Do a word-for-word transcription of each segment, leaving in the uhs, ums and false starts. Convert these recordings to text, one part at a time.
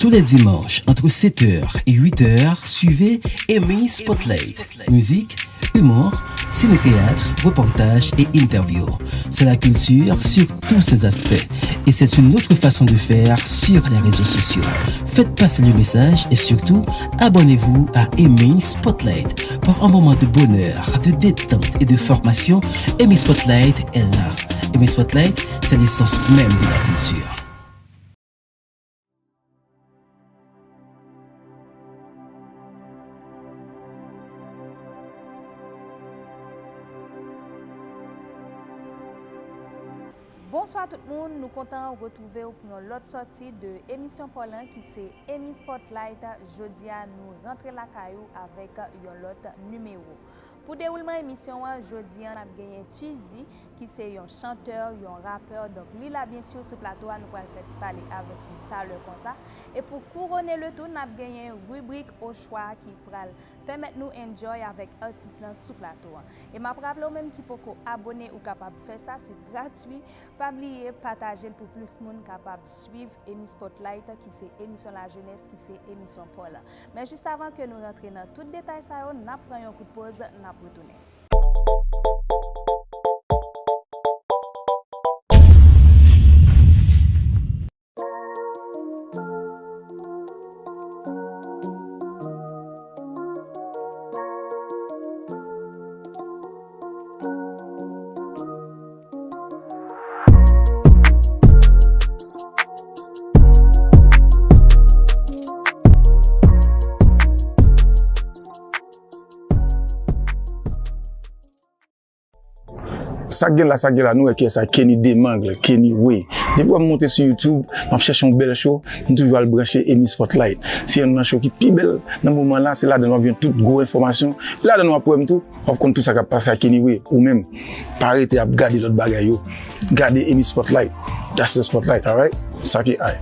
Tous les dimanches, entre sept heures et huit heures, suivez Amy Spotlight. Musique, humour, ciné-théâtre, reportages et interviews. C'est la culture sur tous ses aspects. Et c'est une autre façon de faire sur les réseaux sociaux. Faites passer le message et surtout, abonnez-vous à Amy Spotlight. Pour un moment de bonheur, de détente et de formation, Amy Spotlight est là. Amy Spotlight, c'est l'essence même de la culture. Bonswa tout moun, nou kontan retwouve w pou yon lòt sòti de emisyon pa w lan ki se Amy Spotlight. Jodi a, nou rantre lakay ou avèk yon lòt nimewo. Pou dewoulman emisyon an, jodi a, n ap genyen Cheezy, ki se yon chantè, yon rapè. Donk, li la, byen si, sou plato a, nou pral fè ti pale avèk li talè konsa. E pou kouwone le tou, n ap genyen ribrik Ochwa ki pral pèmèt nou enjoy avèk atis lan sou plato a. E m ap raple w menm ki poko abone, ou kapab fè sa, se gratui. Pa bliye pataje l pou plis moun kapab swiv Amy Spotlight, ki se emisyon lajenès, ki se emisyon pa w lan. Men jis avan ke nou rantre nan tout detay sa yo, n ap pran yon kout poz, n ap retounen. Sa k gen la, sa k gen la, nou wè kiyès sa, Kenny Demangle, Kenny Way. Depi w ap monte sou YouTube, m ap chèche yon bèl show, m toujou al branche Amy Spotlight. Se youn nan show ki pi bèl nan moman la, se ladan w ap jwenn tout gwo enfòmasyon. Ladan w ap wè m tou, w ap konn tout sa k ap pase ak Kenny Way. Ou menm, pa rete ap gade lòt bagay yo. Gade Amy Spotlight. That's the spotlight, alright? Sa ki ay.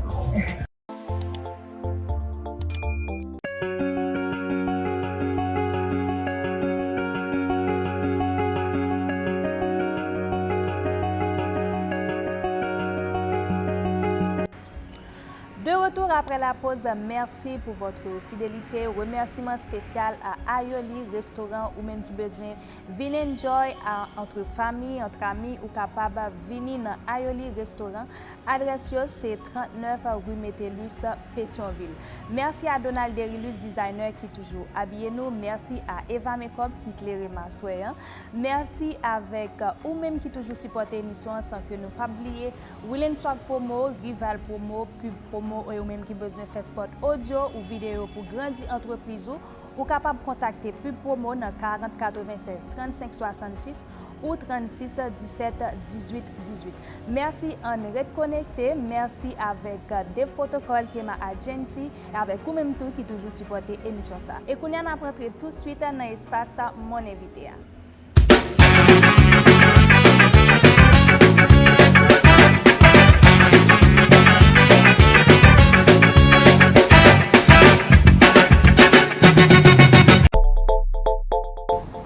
De retour après la pause, merci pour votre fidélité. Remerciement spécial à Ayoli Restaurant, ou menm ki bezwen vin enjoy a, entre famille, entre amis, ou kapab vini nan Ayoli Restaurant. Adrès yo se trannèf rue Metellus, Petyonvil. Mèsi a Donald Derilus, designer ki toujou abiye nou. Mèsi a Eva Makeup ki klere m aswè an. Mèsi avèk ou menm ki toujou sipòte emisyon an, san ke nou p ap bliye Willen Swag Promo, Rival Promo, Pub Promo, e ou menm ki bezwen fè spot odyo ou videyo pou grandi antrepriz ou, ou kapab kontakte Pub Promo nan karant katrevennsèz trannsenk swasannsis ou trannsis disèt dizuit dizuit. Mèsi, ann ret konekte. Mèsi avèk Dave Protocol, Kema Agency, e avèk ou menm tou ki toujou sipòte emisyon sa. E kounye a, n ap rantre tousuit nan espas Mon Envite a.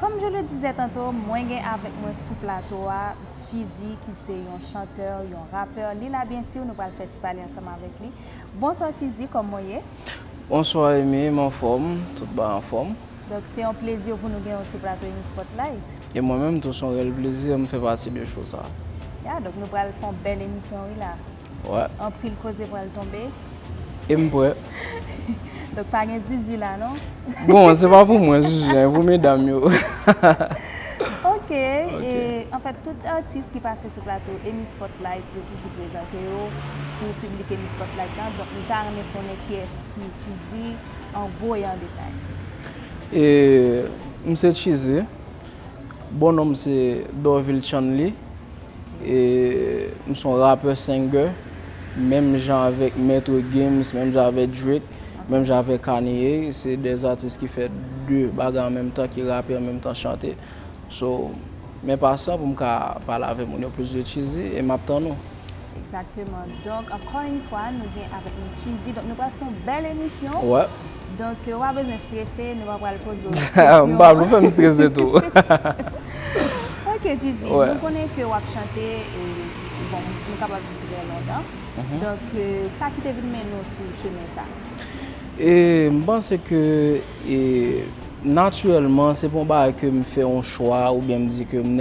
Comme je le disais tantôt, mwen gen avèk mwen sou plato a Cheezy, ki se yon chantè, yon rapè. Li la, byen si, nou pral fè ti pale ansanm avèk li. Bonswa Cheezy, kòman w ye? Bonswa Amy, m anfòm, tout bagay anfòm. Donk, se yon plezi pou nou gen w sou plato Amy Spotlight. E mwen menm tou, se yon reyèl plezi, m fè pati de show sa. Ya, donk nou pral fè yon bèl emisyon, wi, la. Wè. Anpil koze pral tonbe. E m prè. Donk, pa gen zuzu la, non? Bon, se pa pou mwen, zuzu a, e pou medam yo. Ok, ok. E, anfèt, tout atis ki pase sou plato Amy Spotlight, yo toujou prezante yo pou piblik Amy Spotlight la. Donk, nou ta renmen konnen kiyès ki Cheezy, an gwo e an detay. E, m se Cheezy. Bon non m se Dorvil Chanley. E, m se yon rapè singer. Menm jan avèk Maître Gims, menm jan avèk Drake, menm jan avèk Kanye. Se de atis ki fè de bagay an menm tan, ki rape an menm tan chante. So, men pasyan pou m ka pale avèk moun yo plis de Cheezy e m ap tann ou. Egzakteman. Donk, ankò yon fwa, nou gen avèk nou Cheezy. Donk, nou pral fè yon bèl emisyon. Wè. Donk, ou pa bezwen strese, nou pa pral poze w kesyon. M pa vle w fè m strese tou. Ok, Cheezy, wè, nou konnen ke w ap chante, e, bon, nou kapab di trè lontan. Donk, e, sa ki te vin mennen w sou chemen sa? E, m panse ke, e, natirèlman, se pa yon bagay ke m fè yon chwa oubyen m di ke m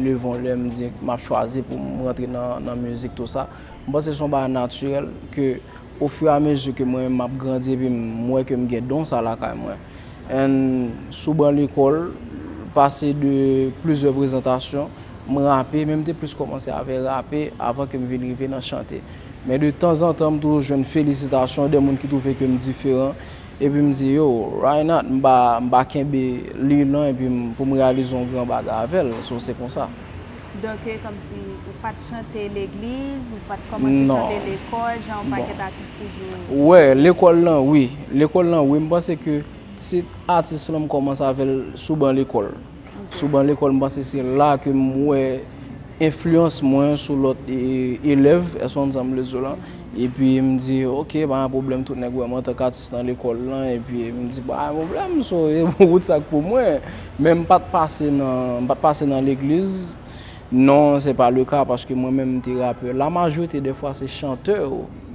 leve yon lè, m di m ap chwazi pou m rantre nan, nan mizik, tou sa. M panse se yon bagay natirèl ke, ofiramezi ke mwen menm m ap grandi epi m wè ke m gen don sa lakay mwen. And sou ban lekòl, pase de plizyè prezantasyon, m rape, men m te plis kòmanse avè rape avan ke m vin rive nan chante. Men de tanzantan, m toujou jwenn felisitasyon de moun ki twouve ke m diferan. Epi m di, yo, why not? M pa, m pa kenbe liy lan epi m, pou m reyalize yon gran bagay avè l. So, se konsa. Donk, e kòmsi ou pa t chante legliz, ou pa t kòmanse chante lekòl, jan yon pakèt atis toujou. Wè, lekòl lan, wi. Lekòl lan, wi. M panse ke tit atis lan, m kòmanse avè l sou ban lekòl. Sou ban lekòl, m panse se la ke m wè enfliyans mwen sou lòt, e, elèv, èske w konprann sa m vle di w lan? Epi m di, oke, pa gen pwoblèm, tout nèg wè m antanke atis nan lekòl lan, epi m di, pa gen pwoblèm, so, e, wout sa k pou mwen. Men m pa t pase nan, m pa t pase nan legliz. Non, se pa le ka, paske mwen menm m te rapè. La majorite de fwa, se chantè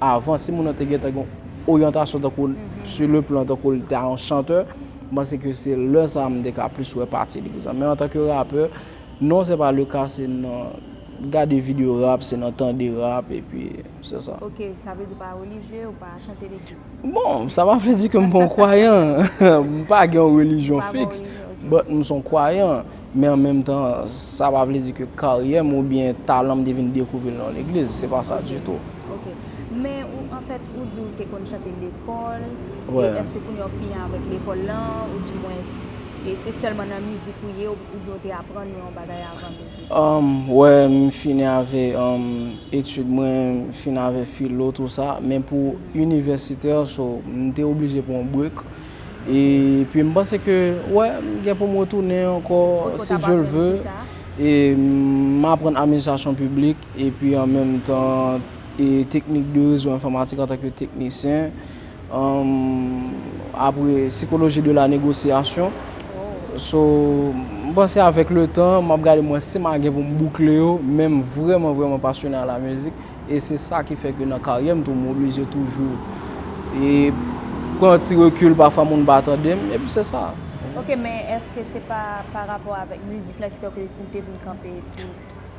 avan, si moun nan te gentan gen oryantasyon tankou sou le plan tankou l ta yon chantè, m panse ke se lè sa a m te ka plis wè pati legliz lan. Men antanke rapè, non, se pa le ka, se nan gade videyo rap, se nan tande rap, epi se sa. Ok, sa vle di w pa relijye, ou pa chante legliz? Bon, sa pa vle di ke m pa yon kwayan. M pa gen yon relijyon fiks, but m se yon kwayan. Men an menm tan, sa pa vle di ke karyè m oubyen talan m te vin dekouvri l nan legliz. Se pa sa ditou. Ok. Men, ou, anfèt, ou di ou te konn chante lekòl. E èske kounye a w fini avèk lekòl lan, oudimwens, e se sèlman nan mizik ou ye, oubyen ou te aprann yon bagay avan mizik? Um, wè, m fini avè, um, etid mwen, m fini avè filo, tou sa. Men pou inivèsitè, so, m te oblije pran yon break. Epi m panse ke, wè, m gen pou m retounen ankò, si Dye l ve. E m aprann administrasyon piblik, epi an menm tan, e teknik de rezo enfòmatik antanke teknisyen. Ahn, apre, sikoloji de la negosyasyon. So, m panse avèk le tan, m ap gade mwen si m a gen pou m boukle yo, men m vrèman, vrèman pasyone a la mizik. E se sa ki fè ke nan karyè m tou, m oblije toujou e pran ti rekil, pafwa moun pa tande m, epi se sa. Ok, men èske se pa pa rapò avèk mizik la ki fè ke ou te vin kanpe tou?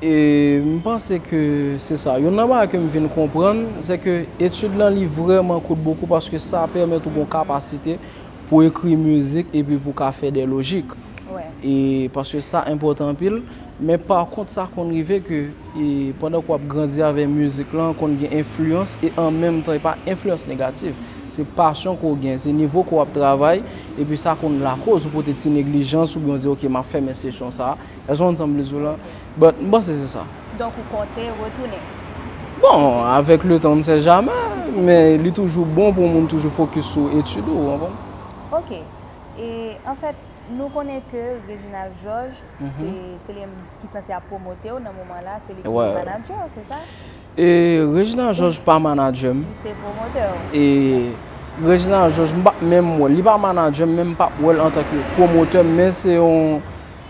E m panse ke se sa. Youn nan bagay ke m vin konprann, se ke etid lan li vrèman kout bokou paske sa pèmèt ou gon kapasite pou ekri mizik epi pou ka fè de lojik. E paske sa enpòtan anpil, men pa kont sa konn rive ke e pandan ke w ap grandi avè mizik lan, konn gen enfliyans e an menm tan e pa enfliyans negatif. Se pasyon ke w gen, se nivo ke w ap travay, epi sa konn lakoz ou pote ti neglijans oubyen w di, ok, m ap fèmen sesyon sa a. Èske w konn sa m vle di w la? But, m panse se sa. Donk, ou konte retounen? Bon, avèk le tan, on ne sait jamais, men li toujou bon pou moun toujou fokis sou etid ou, w konprann? Ok. E, anfèt, nou konnen ke Reginald Georges, se, se li menm ki sanse ap pwomote w nan moman la, se li ki manadjè w, se sa? E Reginald Georges pa manadjè m. Li se pwomotè w. E Reginald Georges, m p ap menm wè l. Li pa manadjè m, men m p ap wè l antanke pwomotè m, men se yon,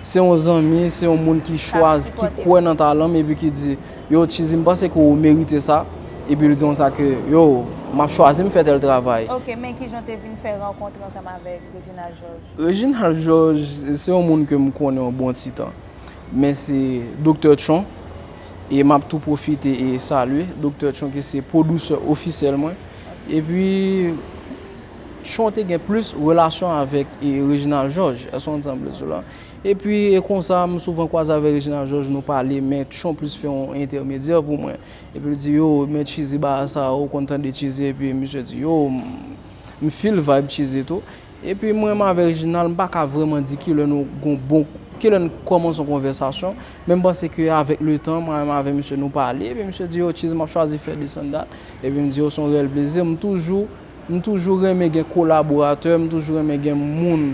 se yon zanmi, se yon moun ki chwazi, ki kwè nan talan m epi ki di, yo, Tchizy, m panse ke w merite sa. Epi l di konsa ke, yo, m ap chwazi m fè tèl travay. Ok, men kijan w te vin fè rankontre ansanm avèk Reginald Georges? Reginald Georges, se yon moun ke m konnen yon bon ti tan. Men se Doktè Tchon. E m ap tou pwofite e salye Doktè Tchon ki se pwodiktè ofisyèl mwen. Epi, Tchon te gen plis relasyon avèk e Reginald Georges, èske w konn sa m vle di w la? Epi, e konsa, m souvan kwaze avèk Reginald Georges, nou pale, men Tchon plis fè yon entèmedyè pou mwen. Epi l di, yo, men Tchizy bagay sa, ou konn tande Tchizy, epi misye di, yo, m, m feel vibe Tchizy tou. Epi mwen menm avè Reginald, m pa ka vrèman di kilè nou gon bon, kilè n kòmanse yon konvèsasyon, men m panse ke avèk le tan, mwen menm avè misye nou pale, epi misye di, yo, Tchizy, m ap chwazi fè this and that. Epi m di, yo, se yon reyèl plezi, m toujou, m toujou renmen gen kolaboratè, m toujou renmen gen moun,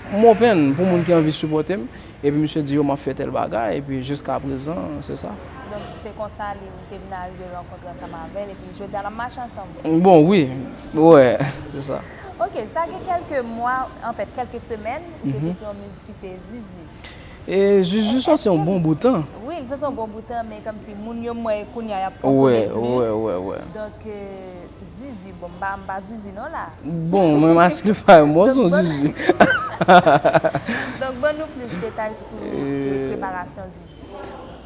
m open pou moun ki anvi sipòte m. Epi misye di, yo, m ap fè tèl bagay, epi jiska prezan, se sa. Donk, se konsa li, ou te vin arive rankontre ansanm avè l, epi jodi a, n ap mache ansanm? Bon, wi, wè, se sa. Ok, sa gen kèlke mwa, anfèt, kèlke semèn, ou te soti yon mizik ki se Zuzu. E Zuzu sòti yon bon bout tan. Wi, m sòti yon bon bout tan, men kòmsi moun yo m wè kounye a y ap konsome plis. Wè, wè, wè, wè. Donk, Zuzu, bon, m pa, m pa Zuzu non la. Bon, mwen maske pa, mwen se yon Zuzu. Donk, ban nou plis detay sou preparasyon Zuzu.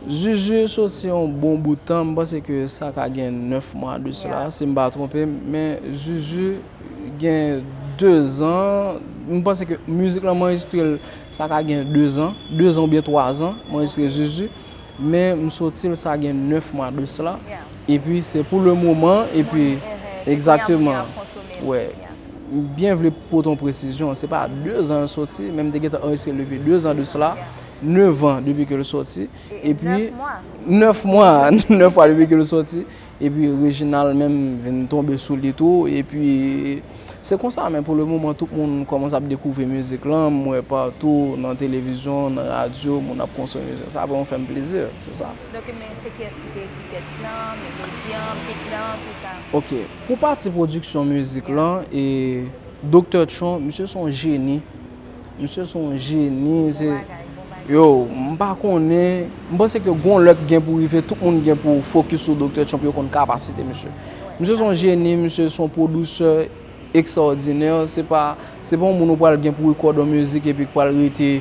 Zuzu soti yon bon bout tan, m panse ke sa ka gen nèf mwa de sela, si m pa twonpe m, men Zuzu gen de zan, m panse ke mizik lan m anrejistre l, sa ka gen de zan, de zan oubyen twa zan, m anrejistre Zuzu, men m soti l sa gen nèf mwa de sela, epi se pou le moman, epi, egzakteman, wè, m byen vle pote yon presizyon, se pa de zan l soti, men m te gentan anrejistre l depi de zan de sela, nèf an depi ke l sòti. Epi, nèf mwa, nèf mwa depi ke l sòti. Epi Reginald menm vin tonbe sou li tou. Epi, se konsa, men pou le moman, tout moun kòmanse ap dekouvri mizik lan. M wè patou, nan televizyon, nan radyo, moun ap konsome mizik. Sa vrèman fè m plezi, se sa. Donk, men se kiyès ki te ekri tèks lan, melodi an, beat lan, tout sa? Ok, pou pati pwodiksyon mizik lan, e Doktè Tchon, misye se yon jeni. Misye se yon jeni, se, yo, m pa konnen, m panse ke gon lè k gen pou rive, tout moun gen pou fokis sou Doktè Tchon pou yo konn kapasite misye. Misye se yon jeni, misye se yon pwodisè ekstraòdinè, se pa, se pa yon moun ou pral gen pou rekòde yon mizik epi k pral rete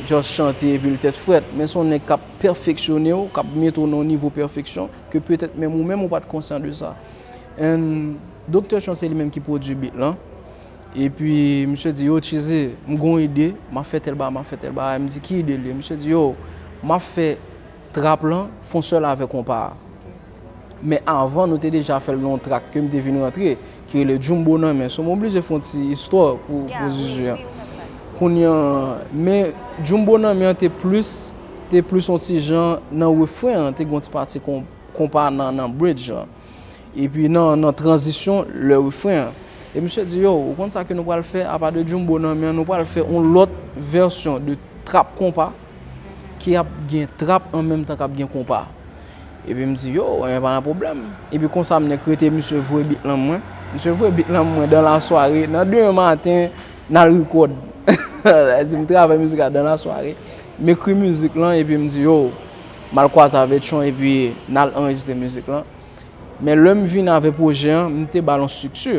just chante epi l tèt frèt, men se yon nèg k ap pèfeksyone w, k ap mete w nan yon nivo pèfeksyon ke petèt menm ou menm ou pa t konsyan de sa. And Doktè Tchon se li menm ki pwodui beat lan. Epi misye di, yo, Cheezy, m gen yon ide, m ap fè tèl bagay, m ap fè tèl bagay. M di, ki ide l ye? Misye di, yo, m ap fè trap lan fon sèl avèk konpa a. Men avan, nou te deja fè l nan yon trak ke m te vin rantre, ki rele Jumbo nan men. So, m oblije fè yon ti istwa pou, pou Zuzu an. Kounye a, men Jumbo nan men an te plis, te plis yon ti jan nan refren an, te gen yon ti pati kon, konpa nan, nan bridge lan. Epi nan, nan tranzisyon, le refren an. E misye di, yo, ou konn sa ke nou pral fè, apa de Jumbo nan men an, nou pral fè yon lòt vèsyon de trap konpa ki ap gen trap an menm tan k ap gen konpa. Epi m di, yo, enben pa gen pwoblèm. Epi konsa m nèk rete, misye voye beat lan mwen. Misye voye beat lan mwen dan lasware, nan demen maten, n al rekòd. Sa di m travay mizik la dan lasware. M ekri mizik lan, epi m di, yo, m al kwaze avè Tchon, epi n al anrejistre mizik lan. Men lè m vin avè pwojè an, m te ba l yon estrikti.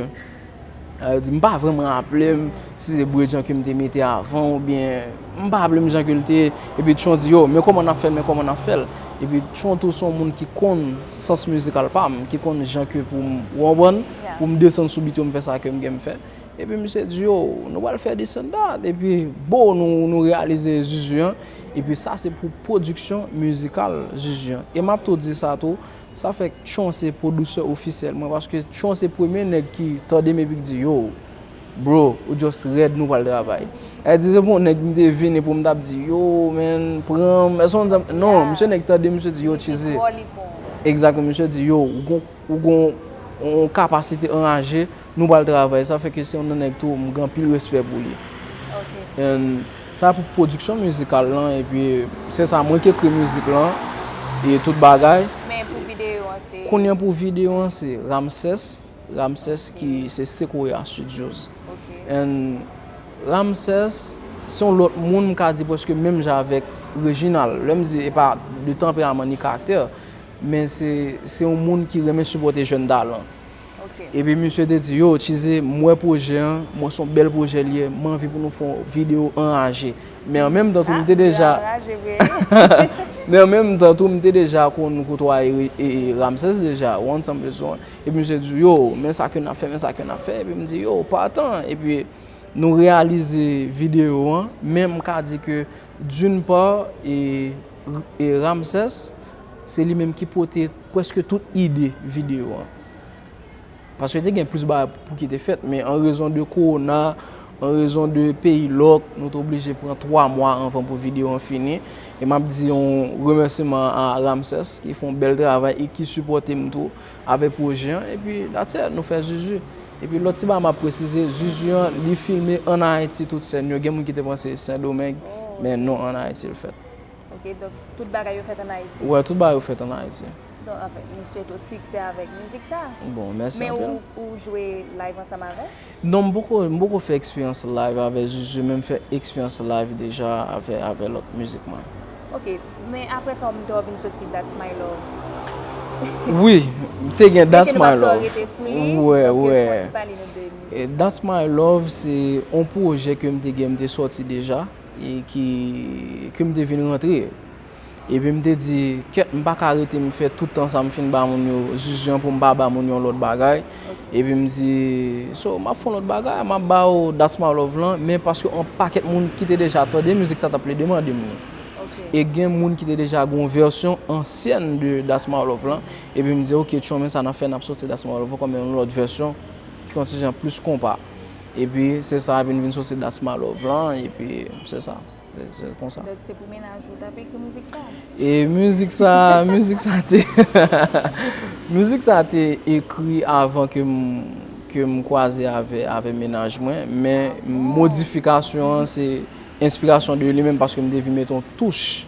Sa vle di, m pa vrèman raple m si se bredjan ke m te mete avan oubyen m pa raple m jan ke l te ye. Epi Tchon di, yo, men kòman n ap fè l, men kòman n ap fè l. Epi Tchon tou se yon moun ki konn sans mizikal pa m, ki konn jan ke pou m, ou konprann, pou m desann sou beat yo, m fè sa ke m gen m fè. Epi misye di, yo, nou pral fè this and that. Epi, bo, nou, nou reyalize Zuzu an. Epi sa se pou pwodiksyon mizikal Zuzu an. E m ap tou di sa tou, sa fè Tchon se pwodisè ofisyèl mwen, paske Tchon se premye nèg ki tande m epi ki di, yo, bro, ou just rèd, nou pral travay. Sa vle di, se pa yon nèg m te vini pou m t ap di, yo, man, pran m. Èske w konn sa m, non, misye nèk tande m, misye di, yo, Cheezy. Egzakteman, misye di, yo, ou gon, ou gon yon kapasite anraje, nou pral travay. Sa fè ke se yon nèg tou, m gen anpil respè pou li. And sa pou pwodiksyon mizikal lan, epi se sa, mwen ki ekri mizik lan, e tout bagay. Men pou videyo an, se. Kounye a pou videyo an, se Ramses, Ramses ki se Sequoia Studios. And Ramses, se yon lòt moun, m ka di prèske menm jan avèk Reginald. Lè m di, e pa de tanperaman ni karaktè, men se, se yon moun ki renmen sipòte jèn talan. Epi misye te di, yo, Cheezy, m wè pwojè an, m wè se yon bèl pwojè l ye, m anvi pou nou fè yon videyo anraje. Men an menm tan tou, m te deja. Men an menm tan tou, m te deja konn koutwaye, e, e, Ramses deja, one san bezwen. Epi misye di, yo, men sa ke n ap fè, men sa ke n ap fè. Epi m di, yo, patan. Epi nou reyalize videyo an, men m ka di ke, d'une part, e, e Ramses, se li menm ki pote prèske tout ide videyo an. Paske te gen plis bagay pou ki te fèt, men an rezon de kowona, an rezon de peyi lòk, nou te oblije pran twa mwa anvan pou videyo an fini. E m ap di yon remèsiman a Ramses, ki fè yon bèl travay e ki sipòte m tou avèk pwojè an. Epi, that's it, nou fè Zuzu. Epi lòt ti bagay m ap presize, Zuzu an, li filme ann Ayiti tout sèn yo. Gen moun ki te panse Sendomeng, men non, ann Ayiti l fèt. Ok, donk tout bagay yo fèt ann Ayiti? Wè, tout bagay yo fèt ann Ayiti. Anfen, m swete w siksè avèk mizik sa. Bon, mèsi Men anpil. Ou, ou jwe live ansanm avè l? Non, m poko, m poko fè eksperyans live avè Zuzu, men m fè eksperyans live deja avè, avè lòt mizik mwen. Ok, men apre sa, m te wè w vin soti That's My Love. Wi, m te gen That's Men ke nou My pa t Love. Rete sou li. Wè, Ok, wè. Fò w ti pale nou de mizik. E That's My Love, se yon pwojè ke m te gen, m te sòti deja, e ki, ke m te vin rantre. Epi m te di, kèt, m pa ka rete m fè tout tan sa m fin ba moun yo Zuzu an pou m pa ba moun yo yon lòt bagay. Epi m di, so, m ap fè yon lòt bagay, m ap ba yo That's My Love lan, men paske yon pakèt moun ki te deja tande mizik sa t ap ple demande m li. E gen moun ki te deja gen yon vèsyon ansyèn de That's My Love lan. Epi m di, ok, tchon, men sa n ap fè, n ap sòti That's My Love ankò, men yon lòt vèsyon ki yon ti jan plis konpa. Epi se sa, epi n vin sòti That's My Love lan, epi se sa. Se, se konsa. Donk se pou mennaj ou t ap ekri mizik sa? E mizik sa, mizik sa te, mizik sa te ekri avan ke m, ke m kwaze avè, avè mennaj mwen, men modifikasyon an se enspirasyon de li menm paske m te vin mete yon touch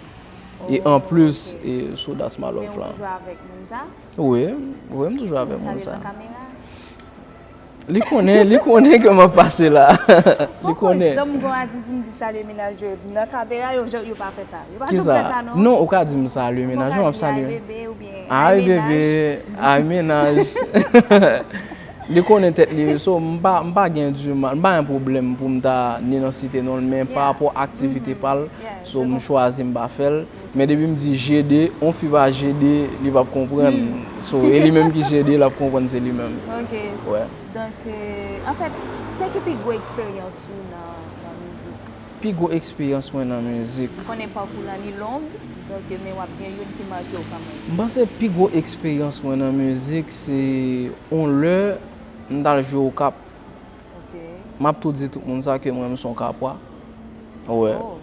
e anplis e sou That's My Men Love ou lan. Toujou avèk moun sa? Wi, wi, m toujou avèk moun Salye sa. Nan kamera? Li konnen, li konnen ke m ap pase la. Li Poko konnen. Janm gon atis m di salye mennaj yo nan kamera, yo, yo pa fè sa. Yo pa Ki janm sa? Fè sa non. Non, ou ka di m salye mennaj mwen, m ap Ou ka di, "Ay salye. Bebe" oubyen Ay mennaj. Bebe, ay mennaj. Li konnen tèt li, so m pa, m pa gen di mal, m pa gen pwoblèm pou m ta ni nan site non l, men pa rapò aktivite pa l, Yeah, so je m comprends. Chwazi m pa fè l. Men depi m di jede, yon fi pa jede, li p ap konprann. So, e li menm ki jede, l ap konprann se li menm. Ok. Wè. Donk, euh, anfèt, se ki pi gwo eksperyans ou nan, nan mizik? Pi gwo eksperyans mwen nan mizik. M konnen pakou lan li long, donk, men w ap gen youn ki make w kanmenm. M panse pi gwo eksperyans mwen nan mizik se yon lè m t al jwe Okap. Ok. M ap tou di tout moun sa ke mwen m se yon Kapwa. Wè. Oh.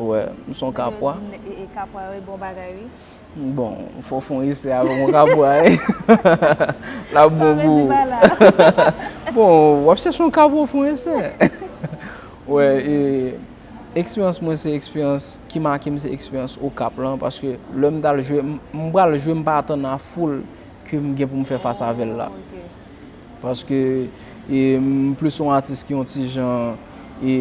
Wè, m se yon Kapwa. Yo di m, e, e Kapwa yo e bon bagay wi. Bon, fò w fè yon esè avèk yon Kapwa, wi. L ap Sa bon vle pou di ou. Ba la. Bon, w ap chèche yon Kapwa w fè yon esè. Wè, e eksperyans mwen se eksperyans ki make m se eksperyans Okap lan, paske lè m t al jwe, m, m pral jwe, m pa atann a foul ke m gen pou m fè fas avè l la. Ok. Paske e, m plis yon atis ki yon ti jan e,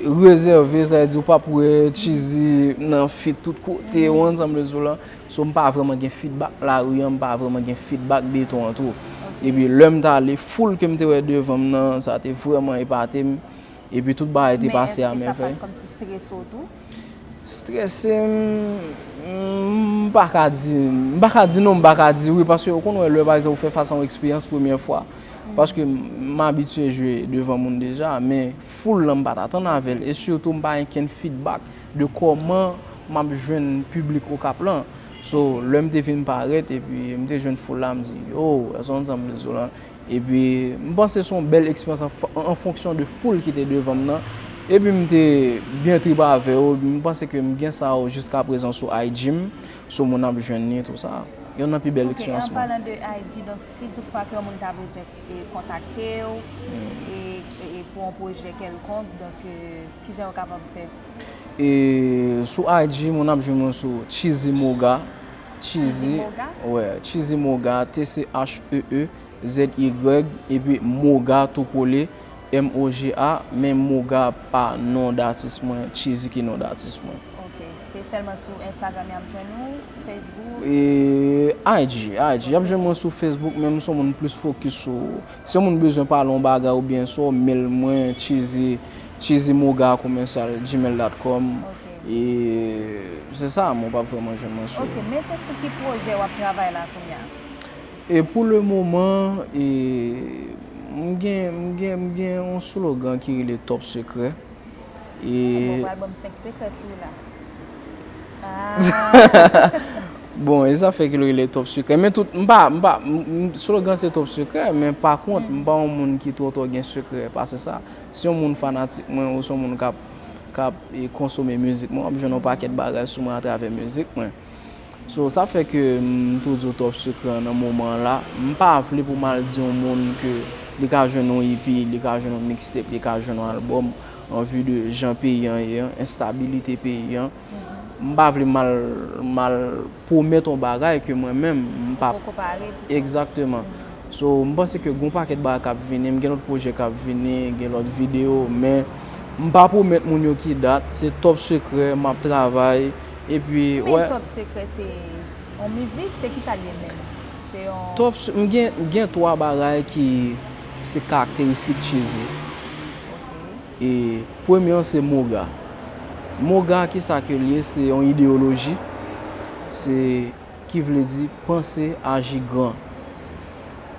rezève, sa vle di w p ap wè Cheezy nan feat tout kote, ou ansanm de zo lan. So m pa vrèman gen feedback lari an, m pa vrèman gen feedback beton an tou. Epi lè m t ale, foul ke m te wè devan m nan, sa te vrèman epate m. Epi tout bagay te pase a mèvèy. Kòmsi strese w tou? Strese m, m pa ka di, m pa ka di non, m pa ka di wi, paske ou konn wè lè pa egzanp ou fè fas a yon eksperyans premyè fwa. Paske m, m abitye jwe devan moun deja, men foul lan m pa t atann avè l, e sitou m pa gen kenn feedback de kòman m ap jwenn piblik Okap lan. So, lè m te vin parèt epi m te jwenn foul la, m di, yo, èske w ansanm de zo lan? Epi, m panse se yon bèl eksperyans an, an fonksyon de foul ki te devan m nan. Epi m te byen trip avè yo. M panse ke m gen sa yo jiskaprezan sou I G m, sou moun ap jwenn li, tou sa. Youn nan pi bèl Ok, eksperyans an mwen. Palan de I G, donk si tout fwa ke yon moun ta bezwen e, kontakte w e, e, e pou yon pwojè kèlkonk, donk e, kijan yo kapab fè? E sou I G, moun ap jwenn mwen sou Cheezy Moga. Cheezy Cheezy, Moga? Wè, Cheezy Moga, T C H E E Z Y, epi Moga tou kole, M O G A, men Moga pa non datis mwen, Cheezy ki non datis mwen. Ok, se sèlman sou Instagram y ap jwenn ou, Facebook? E I G, I G, y ap jwenn mwen sou Facebook, men m se yon moun plis fokis sou, si yon moun bezwen pale yon bagay oubyen sou mail mwen, cheezy, cheezymoga commercial gmail dot com. Ok. E se sa, men w p ap vrèman jwenn mwen sou. Ok, men se sou ki pwojè w ap travay la kounye a? E pou le moman, e, m gen, m gen, m gen yon slogan ki rele Top Secret. E Bon, w pral ban m senk sekrè sou la. Ah, Bon, e zafè ki rele Top Secret. Men tout, m pa, m pa, m, m, slogan se Top Secret, men pa kont, m pa yon moun ki twò twò gen sekrè pase sa. Si yon moun fanatik mwen ou si yon moun k ap, k ap e, konsome mizik mwen, w ap jwenn yon pakèt bagay sou mwen atravè mizik mwen. So, sa fè ke m toujou Top Secret nan moman an la. M pa vle pou m al di yon moun ke li ka jwenn yon E P, li ka jwenn yon mixtape, li ka jwenn yon albòm, an vi de jan peyi an ye an, enstabilite peyi an. M pa vle mal, mal pwomèt yon bagay ke mwen menm, m p ap. Poko pare pou sa. Egzakteman. So, m panse ke gon pakèt bagay k ap vini, m gen lòt pwojè k ap vini, gen lòt videyo, men m pa pwomèt moun yo ki dat, se top sekrè, m ap travay, epi, Men wè. Top Secret se yon mizik, se ki sa l ye menm? Se yon. Top, se- m gen, m gen twa bagay ki se karakteristik Cheezy. Ok. E premye an se Moga. Moga, ki sa ke l ye? Se yon ideyoloji. Se ki vle di panse, aji gran.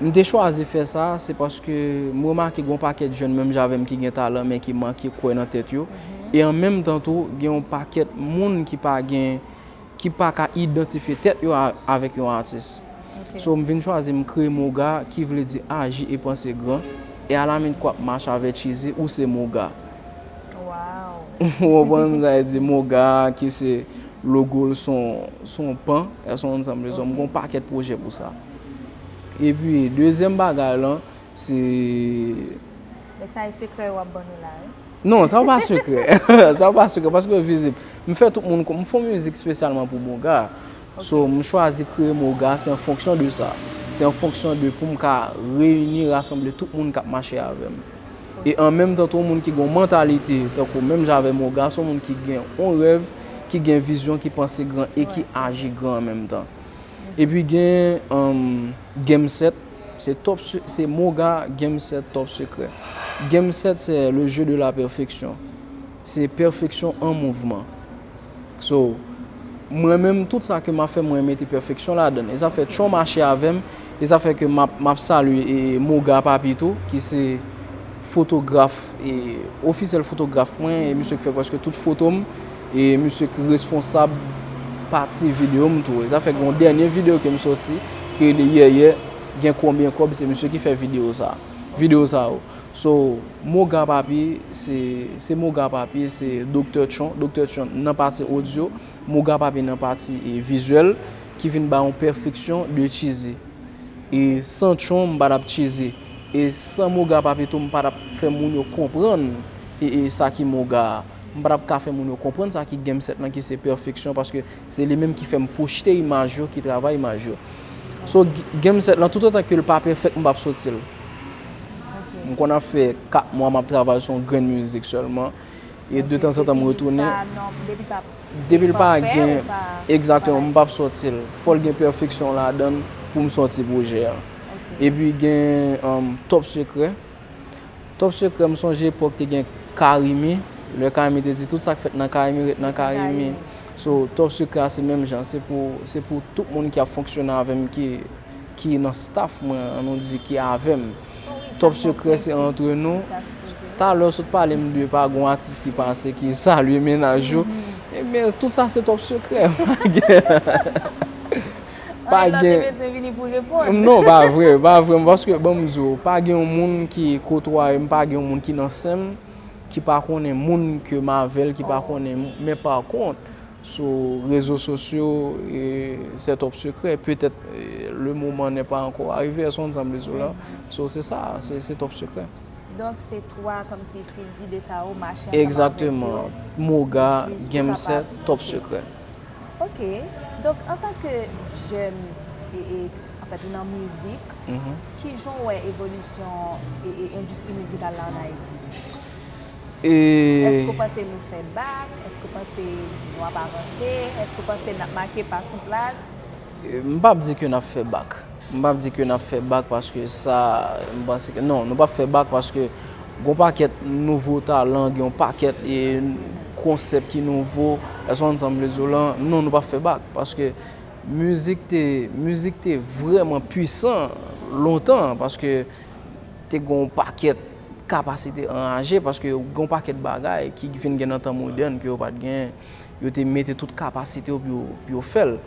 M te chwazi fè sa, se paske m remake gon pakèt jèn menm jan avè m ki gen talan, men ki manke kwè nan tèt yo. E an menm tan tou, gen yon pakèt moun ki pa gen, ki pa ka idantifye tèt yo a- avèk yon atis. Ok. So, m vin chwazi m kreye Moga, ki vle di aji e panse gran. E alamit k ap mache avè Cheezy, ou se Moga. Wow. Ou konprann sa vle di Moga, ki se logo l, se yon, se yon pan, èske w konprann sa m vle di? M gon pakèt pwojè pou sa. Epi, dezyèm bagay lan, se Donk sa e sekrè w ap ban nou la, wi? Non, sa pa sekrè. Sa pa sekrè, paske yo vizib. M fè tout moun, m fè yon mizik espesyalman pou Moga. So, m chwazi kreye Moga, se an fonksyon de sa. Se an fonksyon de pou m ka reyini, rasanble tout moun k ap mache avè m. E an menm tan, tou, yon moun ki gen yon mantalite, tankou menm jan avè Moga, se yon moun ki gen yon rèv, ki gen vizyon, ki panse gran e ki aji gran an menm tan. Epi gen um, Game Set, se top se- se Moga Game Set Top Sekrè. Game Set, c'est le jeu de la perfection. Se pèfeksyon an mouvman. So, mwen menm, tout sa ke m ap fè, mwen mete pèfeksyon ladan l. E sa fè Tchon mache avè m, e sa fè ke m ap, m ap salye e Moga Papi tou, ki se fotograf, e ofisyèl fotograf mwen, e misye ki fè prèske tout foto m, e misye ki responsab pati videyo m tou. E sa fè gen yon dènye videyo ke m sòti, ki rele Yèyè, gen konbyen kòb, se misye ki fè videyo sa. Videyo sa yo. So, Moga Papi, se, se Moga Papi, se Doktè Tchon, Doktè Tchon nan pati odyo, Moga Papi nan pati e vizyèl, ki vin ba yon pèfeksyon de Cheezy. E san Tchon, m pa t ap Cheezy. E san Moga Papi tou, m pa t ap fè moun yo konprann e, e sa ki Moga a. M pa t ap ka fè moun yo konprann sa ki Game Set lan, ki se pèfeksyon, paske se li menm ki fè m pwojte imaj yo, ki travay imaj yo. So, G- Game Set lan, toutotan ke l pa pèfèk, m p ap sòti l. M konn ap fè kat mwa m ap travay sou yon grenn mizik sèlman. E de tanzantan m retounen. Depi l pa gen, egzakteman, m p ap sòti l. Fò l gen pèfeksyon ladan l pou m sòti pwojè a. Epi gen um, Top Sekrè. Top Sekrè, m sonje epòk te gen Karimi. Lè Karimi te di tout sa k fèt nan Karimi ret nan Karimi. So, Top Sekrè a se menm jan. Se pou, se pou tout moun ki ap fonksyone avè m, ki, ki nan staff mwen, an nou di, ki avè m. Top Sekrè se antre nou. Talè w sot pale m de pa gon atis ki pase, ki salye mennaj yo. Ebyen, tout sa se Top Sekrè. Pa gen. Non, pa vre, pa vre. Paske, ban m di w, pa gen yon moun ki kotwaye m, pa gen yon moun ki nan sen m, ki pa konnen moun ke m avè l, ki pa konnen m. Men pa kont, sou rezo sosyo, e, c'est top secret. Petèt, e, le moment n'est pas encore arrivé, èske w konn sa m vle di w la? So, se sa, se, se top secret. Donk, se twa, kòmsi, fil dide sa yo mache ansanm avèk yo. Egzakteman. Moga, Game Set, Top Sekrè. Ok. Donk, antanke jèn, e, e, anfèt, ou nan mizik, ki jan w wè evolisyon e, e endistri mizikal la ann Ayiti? Èske w panse nou fè bak? Èske w panse nou ap avanse? Èske w panse n ap make pa sou plas? E, m p ap di ke n ap fè bak. M p ap di ke n ap fè bak paske sa, m panse ke, non, nou p ap fè bak paske gon pakèt nouvo talan, gen yon pakèt e konsèp ki nouvo, èske w konn sa m vle di w lan? Non, nou p ap fè bak paske mizik te, mizik te vrèman pwisan lontan paske te gen yon pakèt kapasite anraje paske gen yon pakèt bagay ki vin gen nan tan modèn ke yo pa t genyen. Yo te mete tout kapasite yo pou yo, pou yo fè l.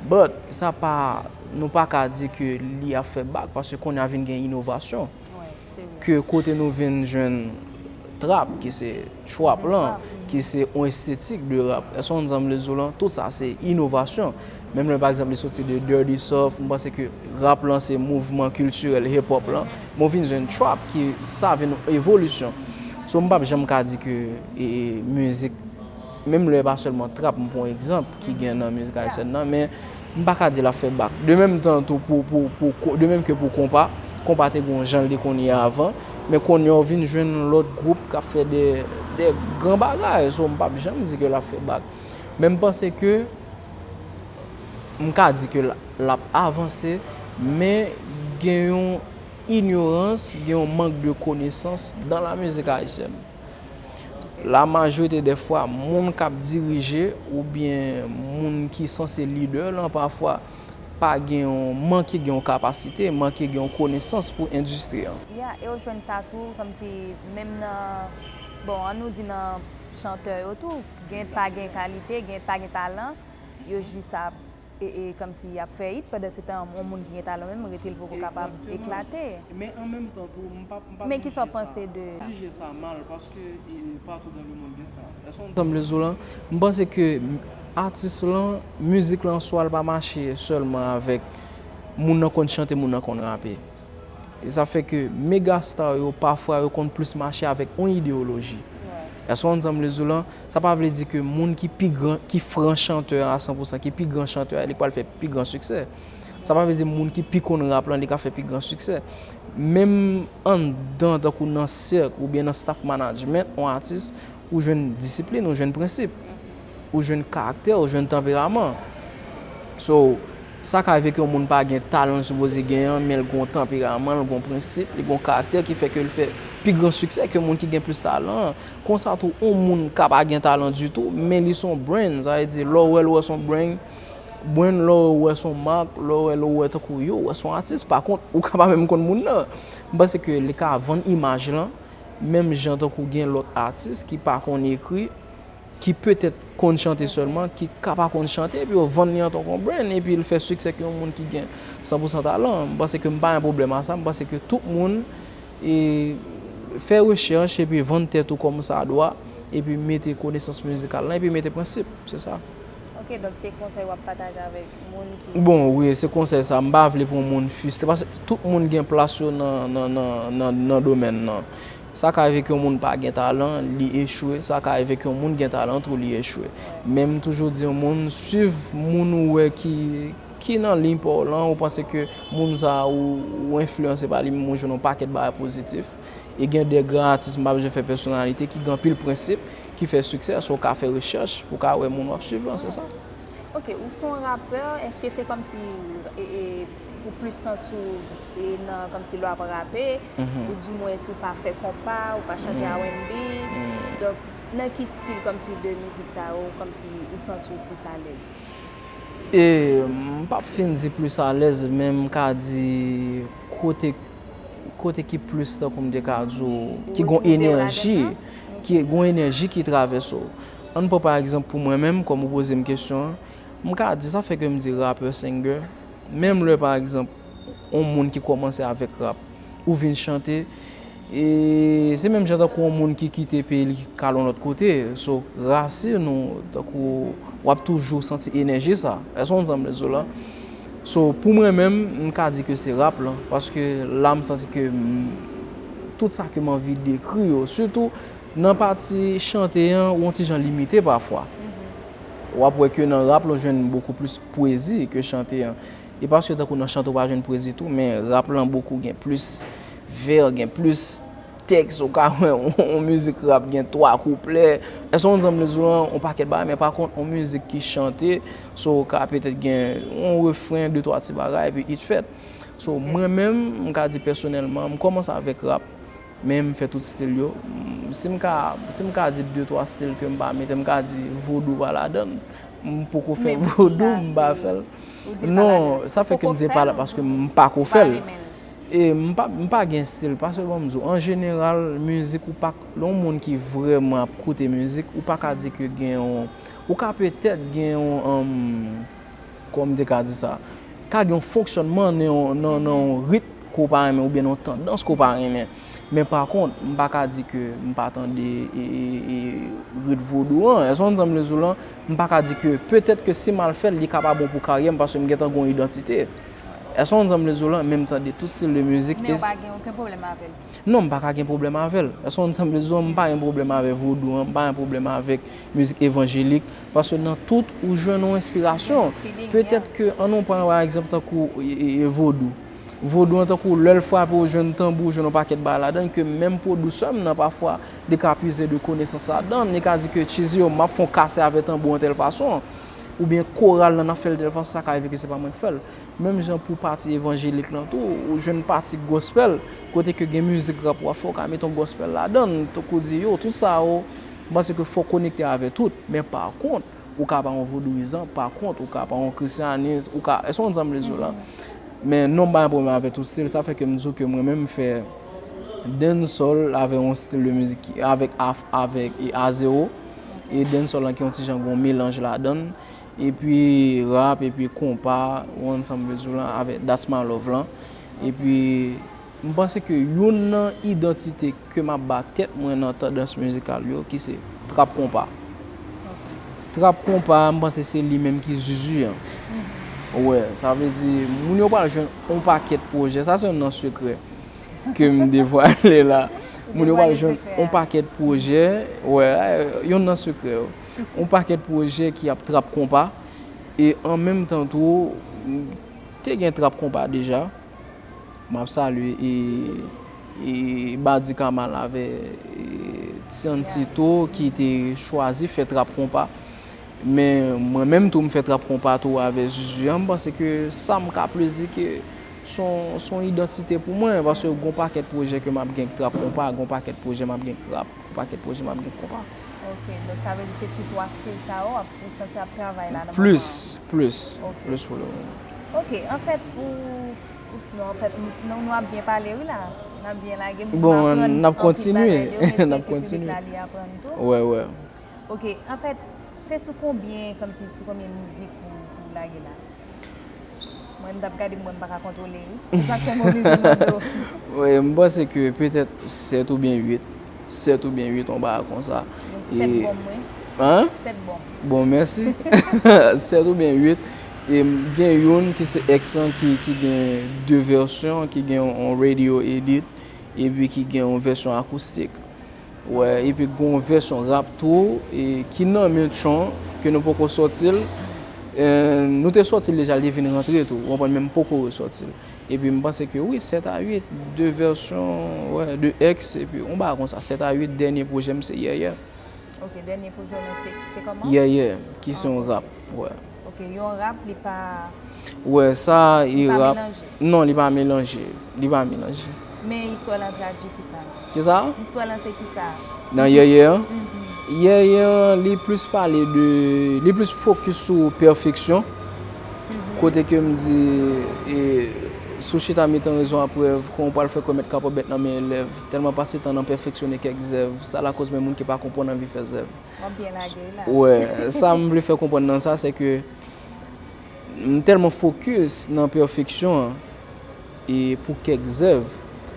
But, sa pa, nou pa ka di ke li ap fè bak, paske kounye a vin gen inovasyon. Ke kote nou vin jwenn trap, ki se trap lan, ki se yon estetik de rap. Èske w konn sa m vle di w lan? Tout sa se inovasyon. Menm lè, pa egzanp, li soti de Dirty South, m panse ke rap lan se mouvman kiltirèl hip hop lan. Men w vin jwenn trap ki sa vin yon evolisyon. So, m p ap janm ka di ke e, e, mizik Menm lè e pa sèlman trap, m pran yon egzanp ki gen nan mizik ayisyèn nan, men m pa ka di l ap fè bak. De menm tan tou pou, pou, pou, de menm ke pou konpa, konpa te gen yon jan l te konn ye avan, men kounye a w vin jwenn lòt gwoup k ap fè de, de gran bagay, so m p ap janm di ke l ap fè bak. Men m panse ke, m ka di ke l, l ap avanse, men gen yon inyorans, gen yon mank de konesans dans la musique haïtienne. La majorité des fois, moun k ap dirije oubyen moun ki sanse lidè lan, pafwa pa gen yon, manke gen yon kapasite, manke gen yon konesans pou endistri an. Ya, e w jwenn sa tou, kòmsi menm nan, bon, ann nou di nan chantè yo tou, gen pa gen kalite, gen pa gen talan, yo jis ap, e, e, kòmsi y ap fè it, pandan se tan, yon moun ki gen talan menm, rete l poko kapab eklate. Men an menm tan tou, m p ap, m p ap jije sa. Men kisa w panse de. Jije sa mal, paske, e, e, partout dans le monde gen sa. Èske w konn sa m vle di w lan? M panse ke atis lan, mizik lan, swa l pa mache sèlman avèk moun nan konn chante, moun nan konn rape. E sa fè ke mega star yo, pafwa, yo konn plis mache avèk yon ideyoloji. Èske w konn sa m vle di w lan? Sa pa vle di ke moun ki pi gran, ki fran chantè a san pou san, ki pi gran chantè a, li pral fè pi gran siksè. Sa pa vle di moun ki pi konn rap lan, li ka fè pi gran siksè. Menm anndan, tankou nan sèk oubyen nan staff management yon atis, ou jwenn disiplin, ou jwenn prensip, ou jwenn karaktè, ou jwenn tanperaman. So, sa ka rive ke yon moun pa gen talan l sipoze gen an, men l gen yon tanperaman, l gen yon prensip, li gen yon karaktè ki fè ke l fè pi gran siksè ke moun ki gen plis talan an. Konsa tou, yon moun ka pa gen talan ditou, men li se yon brand, sa vle di, lè w wè l, ou wè se yon brand, brand, lè w wè se yon mak, lè w wè l, ou wè tankou yo, ou wè se yon atis, pa kont, ou ka pa menm konn moun nan. M panse ke li ka vann imaj lan, menm jan tankou gen lòt atis ki pa konn ekri, ki petèt konn chante sèlman, ki ka pa konn chante, epi yo vann li antanke yon brand, epi l fè siksè ke yon moun ki gen san pou san talan. M panse ke m pa gen pwoblèm a sa, m panse ke tout moun, e, fè rechèch epi vann tèt ou kòmsadwa, epi mete konesans mizikal lan, epi mete prensip, se sa. Ok, donk se konsèy w ap pataje avèk moun ki. Bon, wi, se konsèy sa. M pa vle pou yon moun fristre, paske tout moun gen plas yo nan, nan, nan, nan, nan domèn nan. Sa ka rive ke yon moun pa gen talan, li echwe, sa ka rive ke yon moun gen talan tou, li echwe. Men m toujou di yon moun, swiv moun ou wè ki, ki nan liy pa w lan, ou panse ke moun sa a ou, ou enfliyanse pa li, menm ou jwenn yon pakèt bagay pozitif. E gen de gran atis, m pa bezwen fè pèsonalite, ki gen anpil prensip, ki fè siksè, so w ka fè rechèch pou w ka wè moun w ap swiv lan, se sa. Ok, ou se yon rapè, èske se kòmsi, e, e, ou plis santi w, e, nan kòmsi lè w ap rape, ou dimwens ou pa fè konpa, ou pa chante R and B, donk nan ki stil kòmsi de mizik sa yo, kòmsi ou santi w plis alèz? E, m p ap fin di plis alèz, men m ka di kote, kote ki plis tankou m te ka di w, ki gen yon enèji, ki gen yon enèji ki travèse w. Ann pran pa egzanp pou mwen menm, kòm ou poze m kesyon an, m ka di sa fè ke m di rapè, singer, menm lè pa egzanp, yon moun ki kòmanse avèk rap, ou vin chante, e se menm jan tankou yon moun ki kite peyi l, ki k al yon lòt kote. So, rasin ou, tankou, w ap toujou santi enèji sa. Èske w konn sa m vle di w lan? So, pou mwen menm, m ka di ke se rap lan, paske la m santi ke m, tout sa ke m anvi dekri yo, sitou nan pati chante an, ou yon ti jan limite pafwa. W ap wè ke nan rap lan, ou jwenn bokou plis pwezi ke chante an. E pa sèl tankou nan chante ou pa jwenn pwezi tou, men rap lan bokou gen plis vè, gen plis tèks, ou ka wè yon mizik rap gen twa kouplè. Èske w konn sa m vle di w lan? Yon pakèt bagay, men pa kont, yon mizik ki chante, so ou ka petèt gen yon refren, de twa ti bagay, epi it fèt. So, mwen menm, m ka di pèsonèlman, m kòmanse avèk rap, men m fè tout stil yo. M, si m ka, si m ka di de twa stil ke m pa mete, m ka di vodou pa ladan l. M poko fè vodou, m pa fè l. Non, sa fè ke m di pa la paske m pako fè l. E m pa, m pa gen stil, paske ban m di w, an jeneral, mizik ou pa, lè yon moun ki vrèman ap koute mizik, ou pa ka di ke gen yon, ou ka petèt gen yon, um, kòman m te ka di sa, ka gen yon fonksyònman nan yon, nan, nan yon ritm ke w pa renmen oubyen nan yon tandans ke w pa renmen. Men pa kont, m pa ka di ke m pa tande e, e, e, rit vodou an. Èske w konn sa m vle di w lan? M pa ka di ke petèt ke si m al fè l, li ka pa bon pou karyè m paske m gentan gen yon idantite. Èske w konprann sa m vle di w la? Men m tande tout stil de mizik. Men ou pa gen okenn pwoblèm avè l? Non, m pa ka gen pwoblèm avè l. Èske w konprann sa m vle di w? M pa gen pwoblèm avè vodou an, m pa gen pwoblèm avèk mizik evanjelik, paske nan tout ou jwenn yon enspirasyon. Petèt ke, ann nou pran pa egzanp tankou e, e, e vodou. Vodou an tankou lè l frape ou jwenn tanbou, ou jwenn yon pakèt bagay ladan l ke menm pwodiktè m nan pafwa li ka puize de konesans ladan l, li ka di ke Tchizio, m ap fè yon kase avè tanbou an tèl fason, oubyen koral lan n ap fè l tèl fason, sa ka rive ke se pa mwen k fè l. Menm jan pou pati evanjelik lan tou, ou jwenn pati gospel, kote ke gen mizik rap w ap fè, ou ka mete yon gospel ladan l, tankou di yo, tout sa yo, m panse ke fò w konekte avè tout, men pa kont, ou ka pa yon vodouyizan, pa kont, ou ka pa yon kristyanis, ou ka, èske w konprann sa m vle di w la? Men non, m pa gen pwoblèm avè tout stil, sa fè ke m di w ke mwen menm m fè dancehall avè yon stil de mizik ki, avèk af-, avèk e a zewo, e dancehall lan ki yon ti jan gen yon melanj ladan l, epi rap, epi konpa, ou konprann sa m vle di w la, avèk That's My Love lan, epi M panse ke youn nan idantite ke m ap ba tèt mwen nan tandans mizikal yo, ki se trap konpa. Trap konpa, m panse se li menm ki zuzu an. Wè, sa vle di, moun yo pral jwenn on pakèt pwojè. Sa se youn nan sekrè ke m devwale la. Moun yo pral jwenn on pakèt pwojè. Wè, youn nan sekrè yo. On pakèt pwojè ki ap trap konpa. E an menm tan tou, m te gen trap konpa deja. M ap salye e, e Badi Kamal avè e Tiancito ki te chwazi fè trap konpa. Men mwen menm tou m fè trap konpa tou avè Zuzu an. M panse ke sa m ka plezi ke son, son idantite pou mwen, paske gon pakèt pwojè ke m ap gen k trap konpa, gon pakèt pwojè m ap gen k rap, gon pakèt pwojè m ap gen k konpa. Ok, donk sa vle di se sou twa stil sa yo w ap, ou santi ap travay la nan moman an? Plis, plis, plis pou le moman. Ok, anfèt, ou, ou, non, anfèt, nou, nou, nou ap byen pale wi la. N ap byen lage, m aprann anpil bagay de ou, men se ke piblik la li aprann tou. Wè, wè. Ok, anfèt, se sou konbyen, kòmsi sou konbyen mizik ou, ou lage la? Mwen, m t ap gade, mwen, m pa ka kontwole wi. Se sa k fè m oblije mande w. Wi, m panse ke petèt sèt oubyen uit. Sèt oubyen uit, yon bagay konsa. Sèt bon, wi. Hein? Sèt bon. Bon, mèsi. Sèt oubyen uit. E m gen youn ki se X lan ki, ki gen de vèsyon, ki gen yon radio edit, epi ki gen yon vèsyon akoustik. Wè, epi gon vèsyon rap tou, e ki nan men Tchon, ke nou poko sòti l. E, nou te sòti l deja, li te vin rantre tou, ou konprann, men m poko resòti l. Epi m panse ke wi, sèt a uit, de vèsyon, wè, de X, epi yon bagay konsa, sèt a uit, dènye pwojè m se Yèyè. Ok, dènye pwojè w lan se, se kòman? Yèyè, ki se yon rap, wè. Ok, yon rap, li pa, wè, sa e rap. Non, li pa melanje. Li pa melanje. Men istwa lan tradui kisa? Kisa? Istwa lan se kisa? Nan Yèyè an? Mhm. Yèyè an, li plis pale de, li plis fokis sou pèfeksyon. Mhm. Kote ke m di, e, si w chita met an rezon a prèv, kòman w pral fè kwè mèt ka pran bèt nan men elèv? Tèlman pase tan nan pèfeksyone kèk zèv, sa lakoz menm moun ki pa konprann anvi fè zèv. W ap byen lage wi la. Wè, sa m vle fè konprann nan sa, se ke m tèlman fokis nan pèfeksyon an, e pou kèk zèv,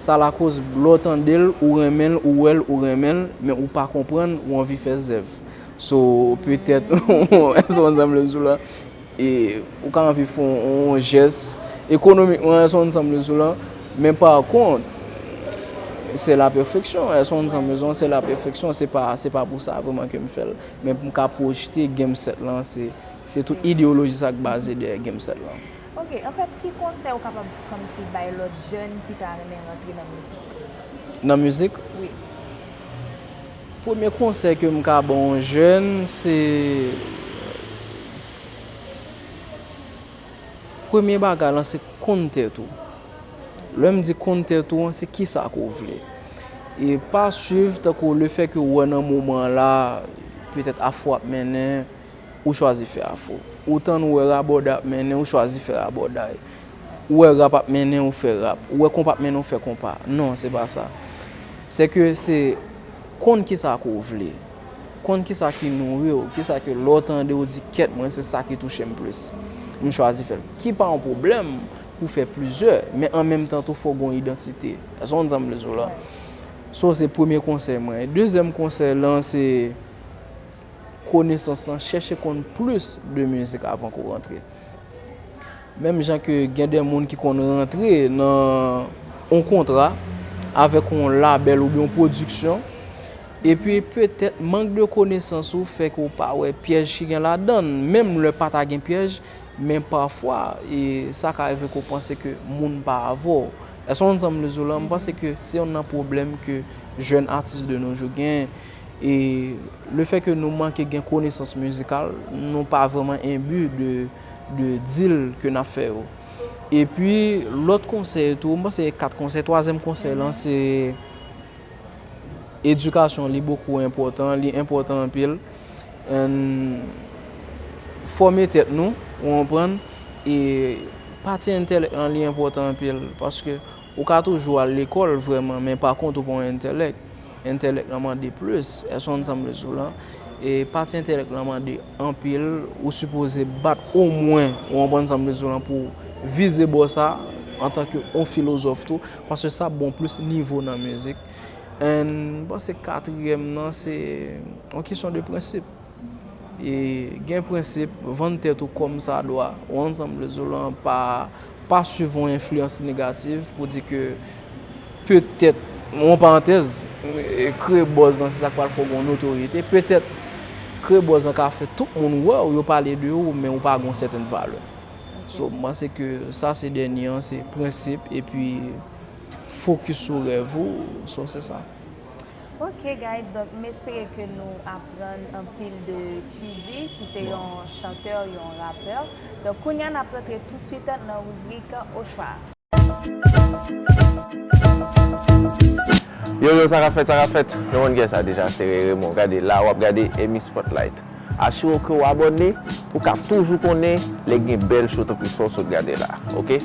sa lakoz lè w tande l, ou renmen l, ou wè l, ou renmen l, men ou pa konprann, ou anvi fè zèv. So, petèt, èske w konn sa m vle di w la? E ou ka anvi fè yon, yon jès ekonomikman, èske w konn sa m vle di w la? Men pa kont, se la pèfeksyon, èske w konn sa m vle di w la? Se la pèfeksyon, se pa, se pa pou sa vrèman ke m fè l. Men pou m ka pwojte Game Set lan, se, se tout ideyoloji sa k baze dèyè Game Set lan. Ok, anfèt, ki konsèy ou kapab kòmsi bay lòt jèn ki ta renmen rantre nan mizik? Nan mizik? Wi. Premye konsèy ke m ka ba yon jèn, se premye bagay lan, se konn tèt ou. Lè m di konn tèt ou an, se kisa ke w vle. E pa swiv tankou lefètke w wè nan moman an la, petèt afro ap mennen, ou chwazi fè afro. Ou tann ou wè rabòday ap mennen, ou chwazi fè rabòday. Ou wè rap ap mennen, ou fè rap. Ou wè konpa ap mennen, ou fè konpa. Non, se pa sa. Se ke se konn kisa ke w vle. Konn kisa ki nouri w, kisa ke lè w tande w di, "Kèt, mwen se sa ki touche m plis. M chwazi fè l." Ki pa yon pwoblèm pou fè plizyè, men an menm tan tou fò w gen yon idantite. Èske w konn sa m vle di w la? So, se premye konsèy mwen. Dezyèm konsèy lan, se konesans lan, chèche konn plis de mizik avan ke w rantre. Menm jan ke gen de moun ki konn rantre nan yon kontra avèk yon labèl oubyen yon pwodiksyon, epi petèt mank de konesans ou fè ke w pa wè pyèj ki gen ladan l. Menm lè pa ta gen pyèj, men pafwa, e, sa ka rive ke w panse ke moun pa avè w. Èske w konprann sa m vle di w la? M panse ke se youn nan pwoblèm ke jèn atis de nos jours genyen. E lefètke nou manke gen konesans mizikal, nou pa vrèman enbi de, de di l ke n ap fè yo. Epi, lòt konsèy tou, m panse kat konsèy, twazyèm konsèy lan, se edikasyon, li bokou enpòtan, li enpòtan anpil. And fòme tèt nou, ou konprann? E pati entèlèk lan, li enpòtan anpil, paske ou ka toujou al lekòl vrèman, men pa kont ou pa yon entèlèk. Entèlèk lan mande plis, èske w konprann sa m vle di w lan? E pati entèlèk lan mande anpil, ou sipoze bat omwen, ou konprann sa m vle di w lan, pou w vize bò sa, antanke yon filozòf tou, paske sa ap ba w plis nivo nan mizik. And m panse katriyèm nan, se yon kesyon de prensip. E gen prensip, vann tèt ou kòm sa dwa. Ou konprann sa m vle di w lan, pa, pa swiv yon enfliyans negatif pou di ke petèt, yon parantèz, e, kreye buzz lan, se sa k pral fè w gen yon notorite. Petèt, kreye buzz lan ka fè tout moun wè w, yo pale de ou, men ou pa gen yon sètèn valè. So, m panse ke sa se dènye an, se prensip, epi fokis sou rèv ou, so se sa. Ok, guys, donk, m espere ke nou aprann anpil de Cheezy, ki se yon chantè, yon rapè. Donk, kounye a, n ap rantre touswit nan ribrik Ochwa. Yo, yo, sa k ap fèt, sa k ap fèt? Yo konn kiyès sa deja, se Raymond. Gade, la w ap gade Emi Spotlight. Asire w ke w abòne pou w ka toujou konnen lè gen bèl cho tankou sa w sot gade la, ok?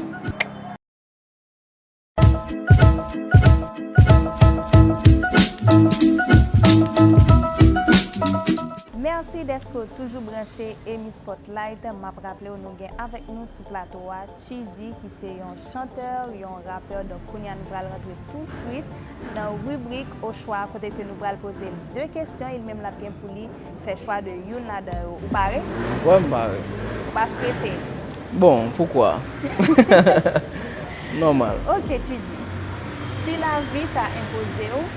Mèsi dèske w toujou branche Emi Spotlight. M ap raple w, nou gen avèk nou sou plato a Cheezy, ki se yon chantè, yon rapè. Donk, kounye a, nou pral rantre touswit nan ribrik Ochwa, kote ke nou pral poze l de kesyon, e li menm l ap gen pou li fè chwa de youn ladan yo. Ou pare? Wè, m pare. Ou pa strese? Bon, poukwa? Nòmal. Ok, Cheezy. Si lavi ta enpoze w,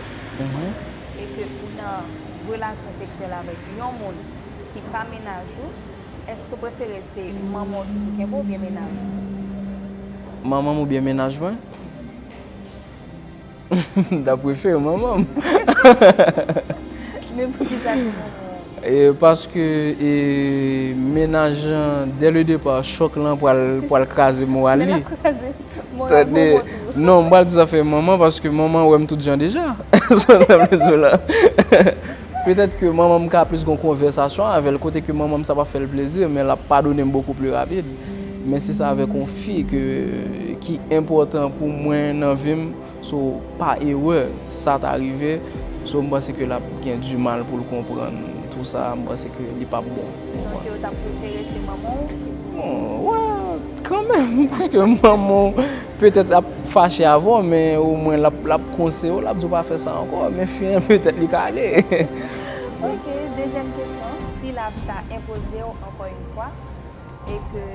mhm, e ke ou nan relasyon seksyèl avèk yon moun ki pa mennaj ou, èske w prefere se manman w ki pou kenbe w oubyen mennaj ou? Manman m oubyen mennaj mwen? M ta prefere manman m. Men poukisa se manman w? E, paske, e, mennaj lan, dès le départ, chòk lan pral, pral kraze moral li. Men l ap kraze moral manman w tou. Non, m pral di zafè manman, paske manman wè m tout jan deja. Sa m vle di w la. Petèt ke manman m ka plis gen yon konvèsasyon avè l, kote ke manman m sa pa fè l plezi, men l ap padone m bokou pli rapid. Men si se avèk yon fi ke, ki enpòtan pou mwen nan vi m, so, pa erè, sa ta rive, so, m panse ke l ap gen dimal pou l konprann tou sa, m panse ke li p ap bon. Donk, ou t ap prefere se manman w ki pou... Bon, wè, kanmenm, paske manman w petèt ap fache avè w, men omwen l ap, l ap konseye w, l ap di w pa fè sa ankò, men fi an petèt li ka ale. Ok, dezyèm kesyon, si lavi ta enpoze w ankò yon fwa, e ke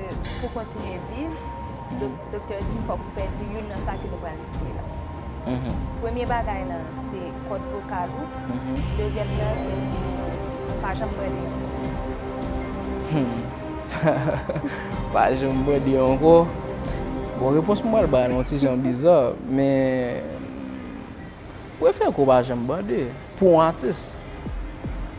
pou kontinye viv, dok-, doktè di fòk ou pèdi youn nan sa ke nou pral site la. Mhm. Premye bagay la, se kòd vokal ou. Mhm. Dezyèm nan, se pa janm brode ankò. Hmm. Pa janm brode ankò. Bon, repons mwen pral ba yon ti jan biza, men prefere ke w pa janm brode. Pou yon atis,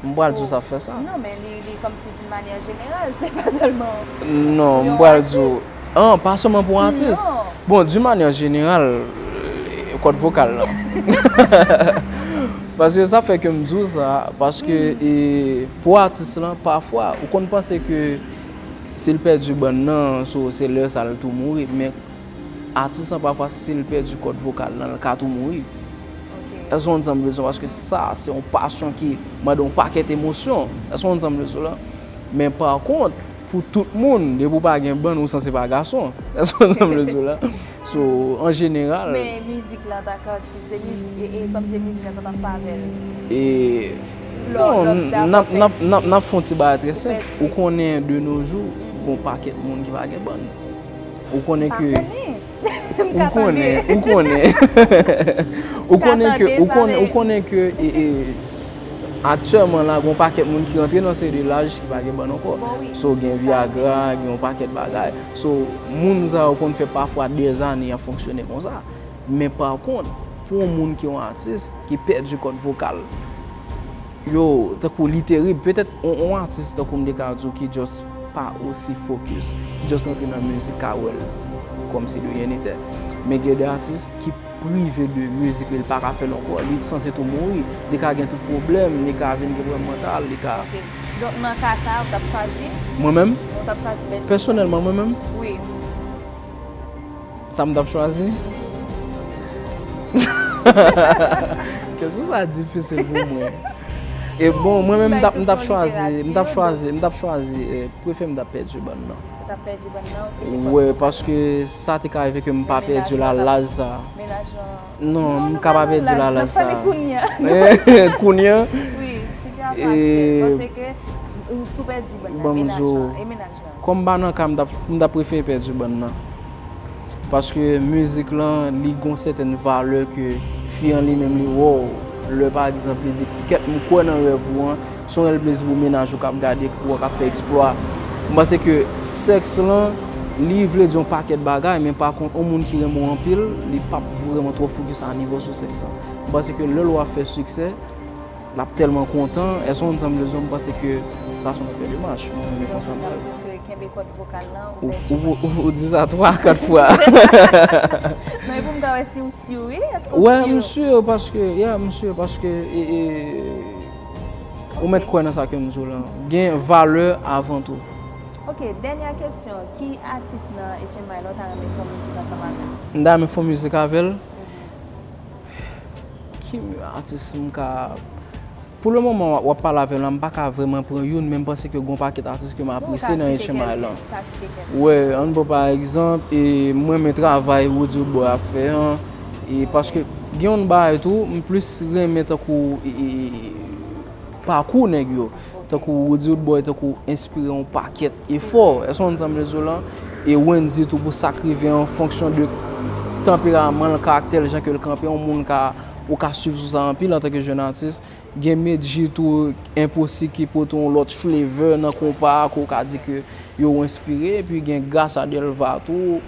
m pral di w sa fè sa. Non, men li, li kòmsi d'une manière générale, se pa sèlman pou yon atis. Non, m pral di w, an, pa sèlman pou yon atis. Non. Bon, d'une manière générale, kòd vokal lan. Paske sa fè ke m di w sa, paske, e, pou atis lan, pafwa, ou konn panse ke si l pèdi bann nan, so, se lè sa l tou mouri, men atis lan, pafwa, si l pèdi kòd vokal lan, l ka tou mouri. Ok. Èske w konn sa m vle di w? Paske sa, se yon pasyon ki mande yon pakèt emosyon. Èske w konn sa m vle di w la? Men pa kont, pou tout moun, depi w pa gen bann, ou sanse pa gason. Èske w konn sa m vle di w la? So, an jeneral. Men mizik lan, ta ka di, se mizik, e, e, kòm se mizik lan, sa t ap pa avè l. E, lò, bon, lò, n ap, n ap, n ap, n ap fè yon ti bagay trè senp. Ou konnen, de nos jours, gon pakèt moun ki pa gen bann. Ou konnen ke ou konnen, ou konnen ou konnen ke ou konnen ou konnen ke e, e, aktyèlman la gen yon pakèt moun ki rantre nan seri de laj ki pa gen bann ankò. So gen Viagra, gen yon pakèt bagay. So moun sa yo konn fè pafwa dèzane y ap fonksyone konsa. Men pa kont, pou yon moun ki yon atis ki pèdi kòd vokal, yo, tankou li terib. Petèt yon, yon atis tankou m te ka di w ki just pa osi focus, ki just rantre nan mizik ka wè l kòmsi de rien n'était. Men gen de atis ki prive de mizik li, li pa ka fè l ankò, li sanse tou mouri, li ka gen tout pwoblèm, li ka vin gen pwoblèm mantal, li ka Ok. Donk nan ka sa a, ou t ap chwazi? Mwen menm? Ou t ap chwazi pèdi? Pèsonèlman, mwen menm? Wi. Sa m t ap chwazi? Kesyon sa difisil pou mwen. E bon, mwen menm m t ap, m t ap chwazi, m t ap chwazi, m t ap chwazi, e, prefere m t ap pèdi bann nan. Ou t ap pèdi bann nan, ou kite kòb. Wè, paske sa te ka rive ke m pa pèdi l a laj sa. Menaj lan. Non, m ka pa pèdi l a laj sa. N ap pale kounye a. Kounye a. Wi, sitiyasyon aktyèl. Paske ou sou pèdi bann nan, menaj lan. E menaj lan? Kòm m pa nan ka, m t ap, m t ap prefere pèdi bann nan. Paske mizik lan, li gon sètèn valè ke fi an li menm li wè w. Lè pa egzanp, li di, kèt m kwè nan rèv ou an, se yon rèl plezi pou menaj ou k ap gade kou w k ap fè eksplwa. M panse ke sèks lan, li vle di yon pakèt bagay, men pa kont, yon moun ki renmen w anpil, li p ap vrèman twò fokis a nivo sou sèks lan. M panse ke lè l wè w ap fè siksè, l ap tèlman kontan. Èske w konn sa m vle di w? M panse ke sa se yon bèl demach. Mwen menm, e konsa m wè l. Donk, ou prefere kenbe kòd vokal lan ou pèdi l? Ou, ou, ou di sa twa, kat fwa. Non, e pou m ka wè si w si, wi. Èske w si? Wè, m si, paske, yeah, m si, paske, e, e, ou mèt kwè nan sa ke m di w lan. Gen valè avan tou. Ok, dènyè kesyon. Ki atis nan H M I la ou ta renmen fè mizik ansanm avè l? M ta renmen fè mizik avè l. Ki atis m ka... Pou le moman, w ap pale avè m la, m pa ka vrèman pran youn, men m panse ke gon pakèt atis ke m apresye nan H M I lan. Wè, ann pran pa egzanp, e, m renmen travay Roody Roodboy ap fè an, e paske gen yon bagay tou, m plis renmen tankou, e, e, pakou nèg yo. Tankou Roody Roodboy, tankou enspire yon pakèt efò. Èske w konn sa m vle di w lan? E Wendyy tou pou sa k rive an fonksyon de tanperaman l, karaktè l, jan ke l kanpe, yon moun ka, ou ka swiv sou sa anpil antanke jèn atis. Gen Medjy tou, Enposib ki pote yon lòt flavor nan konpa a, ke w ka di ke yo enspire. Epi gen Gracia Delva tou,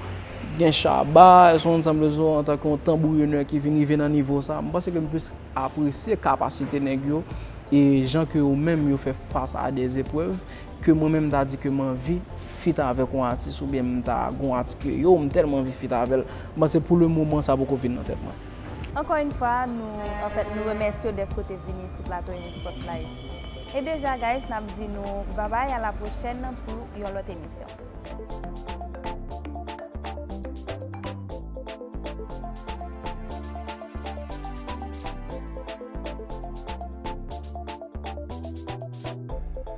gen Shabba, èske w konn sa m vle di w, antanke yon tanbourinè ki vin rive nan nivo sa. M panse ke m plis apresye kapasite nèg yo e jan ke yo menm yo fè fas a de eprèv ke mwen menm m ta di ke m anvi fit avèk yon atis oubyen m ta gon atis ke yo, m tèlman anvi fit avè l. M panse pou le moman sa poko vin nan tèt mwen. Ankò yon fwa, nou, anfèt, nou remèsye w dèske w te vini sou plato Eni Spotlight. E deja, guys, n ap di nou babay, a la pwochèn pou yon lòt emisyon.